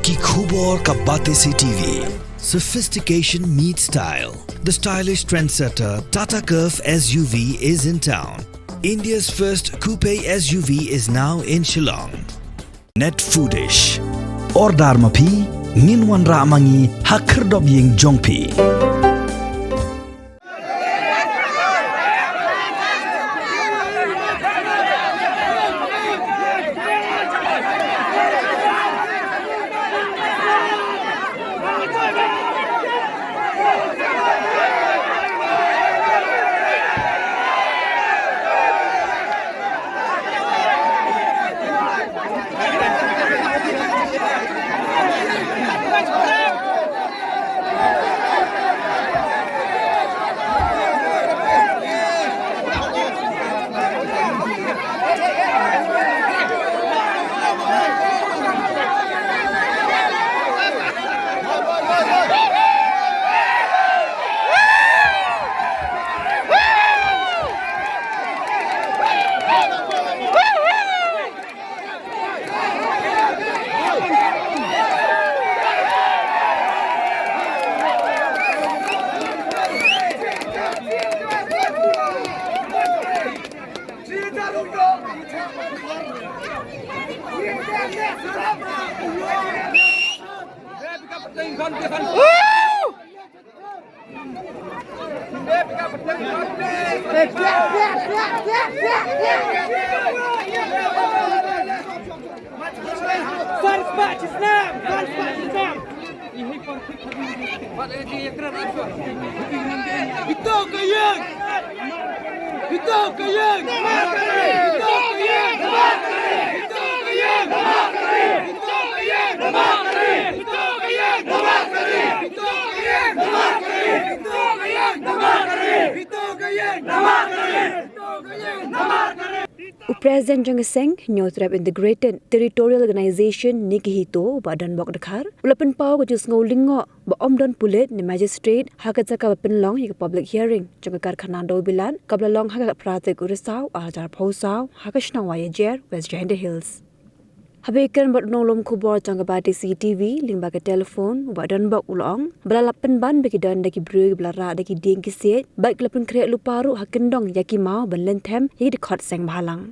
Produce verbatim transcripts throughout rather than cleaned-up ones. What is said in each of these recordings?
Ki khubor ka Batesi T V. Sophistication meets style. The stylish trendsetter Tata Curvv S U V is in town. India's first coupe S U V is now in Shillong. Net Foodish. Order ma phi, ngin wanrah ma ngi ha khyrdop ïing jong phi. U President jong ka seng Hynñiewtrep Integrated Territorial Organization ne ki HITO, u Bah Donbok Dkhar, u la pynpaw ka jingsngew lyngngoh ba ym don pulit ne magistrate ha ka jaka ba pynlong ïa ka public hearing jong ka karkhana dewbilat kaba la long ha ka khatphra tarik u Risaw arhajar arphew saw ha ka shnong Wahiajer, West Jaintia Hills. Haba ïakren bad u nonglum khubor jong ka Batesi T V lyngba ka telephone, u Bah Donbok u la ong ba la lap pynban ba ki don da ki briew kiba la rah da ki dieng ki siej bad ki la pynkhreh lypa ruh ha kyndong ïa ki maw ban lynthem ïa ki dkhot seng bhalang.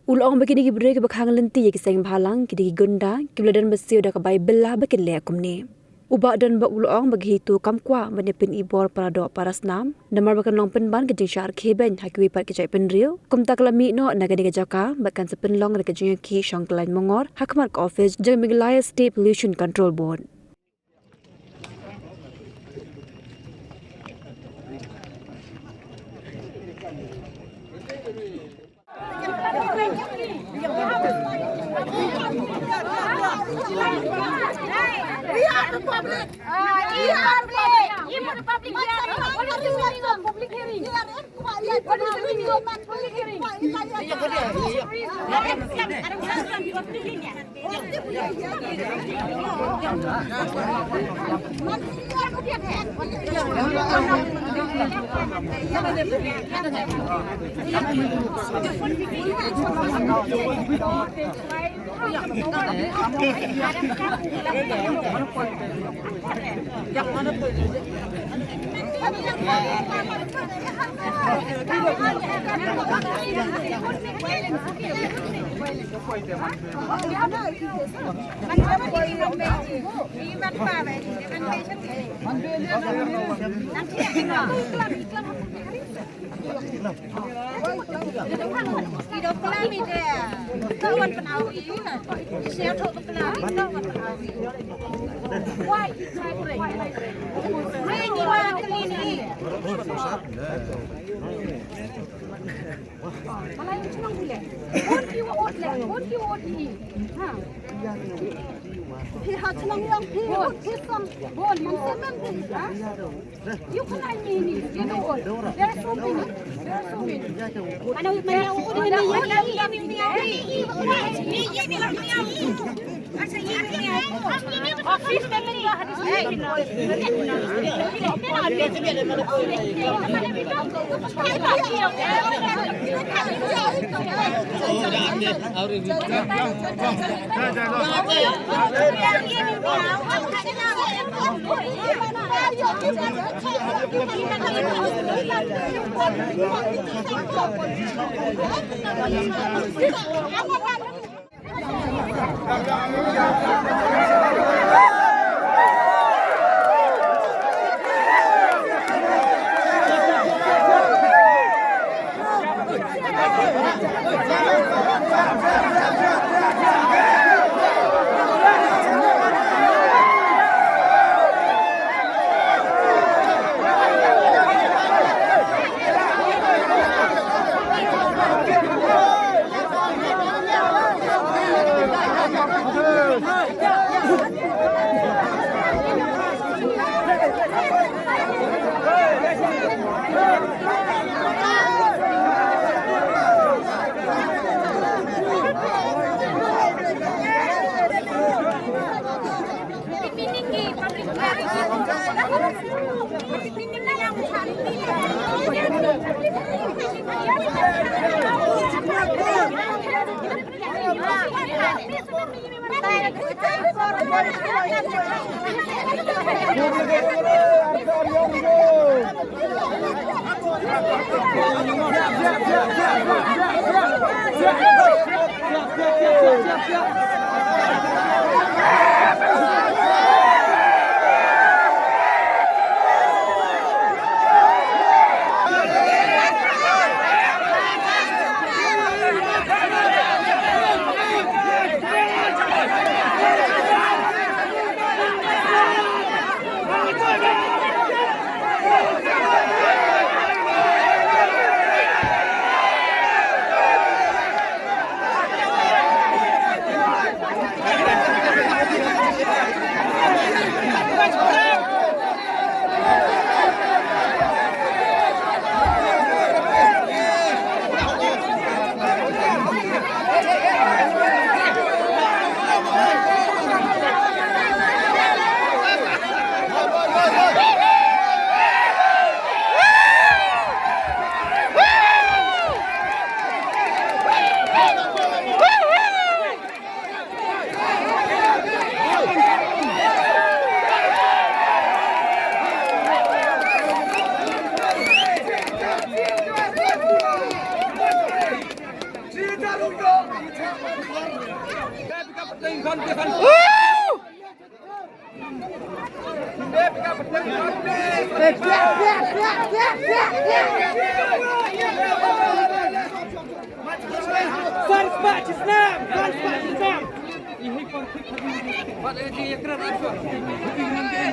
U la ong ba kine ki briew kiba khang lynti ïa ki seng bhalang ki dei ki gunda kiba la don ba siew da ka bai bylla ba kin leh kumne. U Bah Donbok u la ong ba ka HITO kam kwah ban ïa pynibor para doh para snam namar ba kan long pynban ka jingshah rkhie beiñ ha kiwei pat ki jaitbynriew. Kumta ka la mih noh na kane ka jaka bad kan sa pynlong da ka jingïakhih shong kyllaiñ mongor ha khmat ka ophis jong ka Meghalaya State Pollution Control Board. We are the public. We are the public. You are the public. What is the meaning of public hearing? What is the meaning of public hearing?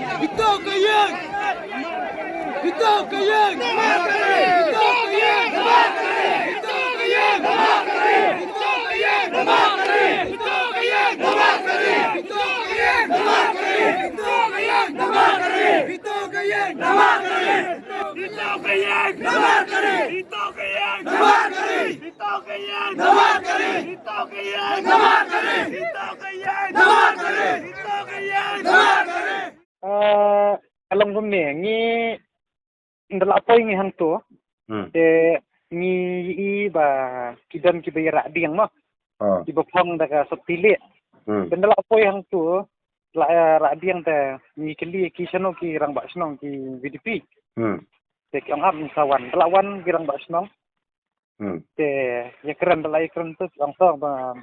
Ito ka ïing! Ito ka ïing! Ito ka ïing! Namar ka ri! Ito ka ïing! Namar ka ri! Ito ka ïing! Namar ka ri! Ito ka ïing! Namar ka ri! Ito ka ïing! Namar ka ri! Ito ka ïing! Namar ka ri! Ito ka ïing! Namar ka ri! Ah, ka long kumne, ngi, ngi da la poi ngi hangto. Hmm. Te ngi i ba ki don kiba ïa rah dieng mo. Ah. Kiba phong da ka sopti lieh. Hmm. Te ngi da la poi hangto, la, eh, rah dieng te ngi kylli ki shano ki rangbah shnong ki V D P. Hmm. Te ki ong ap ngi sa wan. Da la wan ki rangbah shnong. Hmm. Te ïakren da la ïakren to ong to ba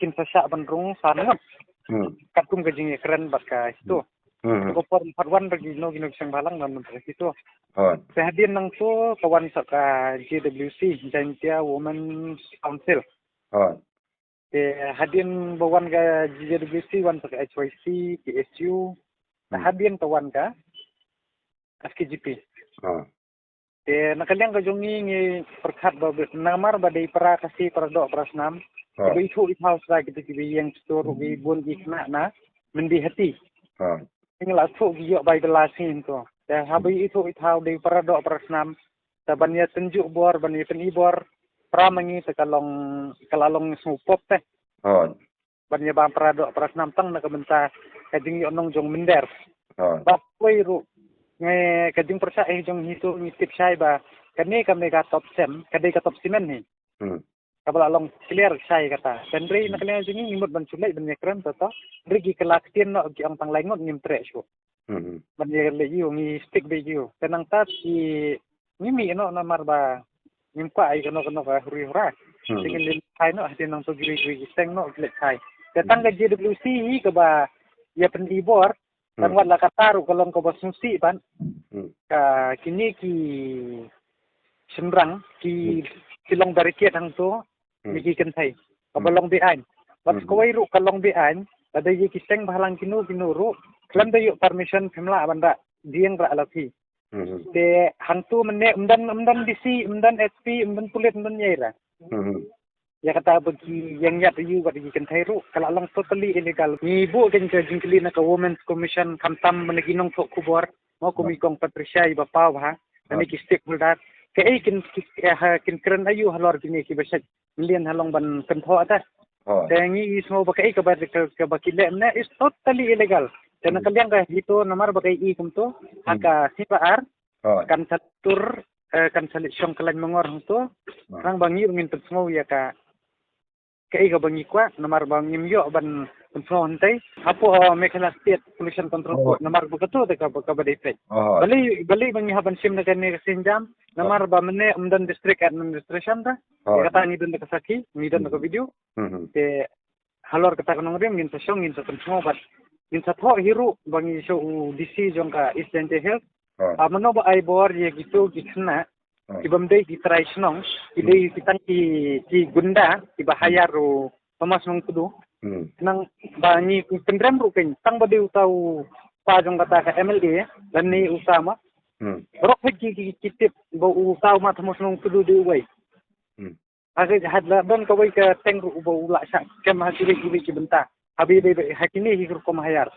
kin sa shah ban rung san ngut. Hmm. Katkum ka jingïakren bad ka HITO. Hmm. Te ka por pat wan da kino kino ki seng bhalang ban mynta HITO. Oh. Te hadien nangto ka wan sa ka J W C, Jaintia Women's Council. Oh. Te hadien ba wan ka J W C wan sa ka H Y C, K S U. Te hmm, hadien ka wan ka S K J P. Oh. Te na ka liang ka jong ngi ngi pyrkhat ba, namar ba dei para Khasi, para doh para snam. Ha. Ba ithuh ithaw sha kita kiba ïeng stur ruh ki bun ki khynnah na Myndi Hati. Ha. Ngi la thuh ki ïoh bai bylla sien to. Te haba ithuh ithaw dei para doh para snam. Te ban ïa tynjuh bor, ban ïa pyni bor para ma ngi te ka long, ka la long sngewpop te. Ha. ban ïa bam para doh para snam tang na ka bynta ka jingïohnong jong mynder. Bad kawei ruh, ngi ka jingpyrshah eh jong hi tu ngi tip shai ba kane ka mega top sem, ka dei ka top cement hi. Kaba la long clear shai kata. Hynrei na ka liang jong ngi ngi mut ban shu leit ban ïakren to to. Hynrei ki kylla ktien noh ki ong tang lai ngut ngim treh shuh. Ban ïa leit ïa u ngi stick beit ïa u. Te nangta ki ngi mih noh namar ba ngim kwah ai kano kano ka huri hura. Te ngin leit thai noh hadien nangto kiwei kiwei ki seng noh ki leit thai. Te tang ka J W C hi kaba ïa pyni bor. Tang wat la kata ruh ka long kaba sngewsih ban ka kine ki shynrang ki ki long barricade hangto. Ni ki kynthei kaba long beaiñ. Bad kawei ruh ka long beaiñ. Lada ïa ki seng bhalang kino kino ruh khlem da ïoh permission phim lah ban da dieng rah la phi. Te hangto mynne ym don ym don D C, ym don S P, ym don pulit, ym don ïaira. Ïa kata ba ki ïeng ïat ïa u bad ki kynthei ruh ka la long totally illegal. Ngi buh kein ka jingkylli na ka Women's Commission khamtam na ki nongthoh khubor. Mo kum i kong Patricia iba paw bha. Na ki stakeholder. Kaei kin ki eh, ha kin kren aïu halor kine kiba shait. Mlien halong ban kynthoh ata. Te ngi i sngew ba kaei kaba ka- kaba ki leh ne is totally illegal. Te na ka liang ka hito namar ba kaei i kumto ha ka sipa ar kan sa tur eh, kan sa leit shong ka lain mangor hangto. Nang ba ngi ngin pynsngew ïa ka kaei kaba ngi kwah namar ba ngim ïoh ban pynsngew hynrei hapoh eh, Meghalaya State Pollution Control Board namar ba kato te kaba kaba dei peit. Balei balei ba ngi hap ban shim na kane ka sienjam namar ba mynne ym don district administration ta. Ïa kata ngi don da ka sakhi, ngi don da ka video. Te halor kata ka nongrim ngin sa shong ngin sa pynsngew bad ngin sa thoh hi ruh ba ngi sha u D C jong ka East Jaintia Hills. Ah, mano ba ai bor ïa kito ki khynnah ki bym dei ki trai shnong, ki dei ki tang ki ki gunda kiba hire u Thomas Nongtudu. Nang ba ngi pynrem ruh kein tang ba dei uta u pa jong kata ka M L A lane uta ma. Rok phi ki ki ki tip ba uta u ma Thomas Nongtudu dei uwei. Ha ka jahaj la don kawei ka teng ruh uba u la shah kem ha kiwei kiwei ki bynta. Haba ïadei bad ha kine hi rukom hire.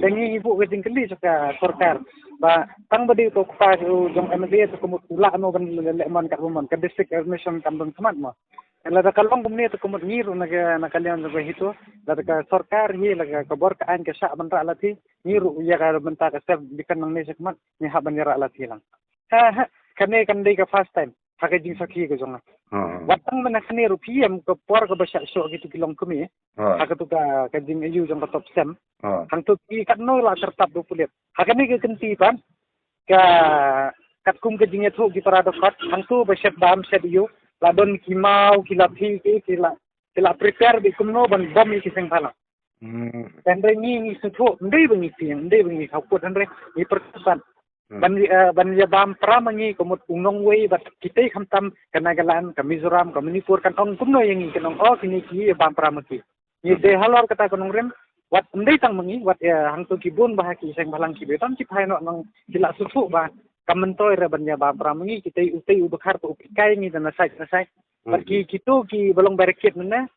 Te ngi hi buh ka jingkylli sha ka sorkar ba tang ba dei uto u kpa jong M L A te ka mut u lah no ban leh mon katba mon ka district administration kam don khmat mo. Lada ka long kumne te ka mut ngi ruh na ka na ka liang jong ka hito lada ka sorkar hi la ka bor ka aiñ ka shah ban rah lathi ngi ruh ïa ka bynta ka self defense nangne shakhmat ngi hap ban ïa rah lathi lang. Ha ha kane kam dei ka first time. Ha ka jingsakhi ka jong nga. Wat tang mynne kane ruh phi em ka por kaba shah shoh kitu ki longkmie. Ha katu ka ka jingaiu jong ka top sem. Hangtu ki katno la tyrpad u pulit. Ha kane ka kynti pat ka katkum ka jingïathuh ki para dkhot hangtu ba shet bam shet aiu la don ki maw ki lathi ki ki la ki la prepare bad kumno ban bom ïa ki seng bhalang. Hynrei ngi ngi sngewthuh, ym dei ba ngi tieng, ym dei ba ngi khawkut, hynrei ngi pyrkhat ban, eh, ban ïa bam pra ma ngi ka mut u nongwei bad kitei khamtam ka Nagaland, ka Mizoram, ka Manipur, kan ong kumno ïa ngi, kan ong, oh, kine ki ïa bam pra ma ki. Ngi dei halor kata ka nongrim, wat ym dei tang ma ngi, wat ïa hangto ki bun bah ki seng bhalang kiba don ki phai noh nong ki la sngewthuh ba kam myntoi re ban ïa bam pra ma ngi, kitei utei u bakhar u pikai ngi da na sait na sait. Bad ki kito kiba long barricade mynne,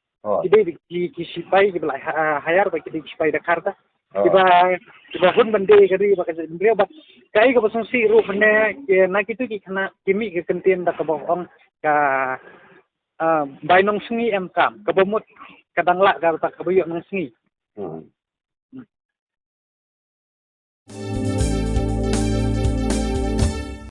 ki dei ki ki sipai kiba la ha- hire ba ki dei ki sipai da khar ta. Kiba kiba hun ban dei ka ri ba ka dei ba kaei kaba sngewsih ruh mynne ki na kitu ki khynnah ki mih ka kyntien da kaba ong ka, ah, bai nongsngi em kam kaba mut ka dang lah ka ta kaba ïoh nongsngi. Hmm.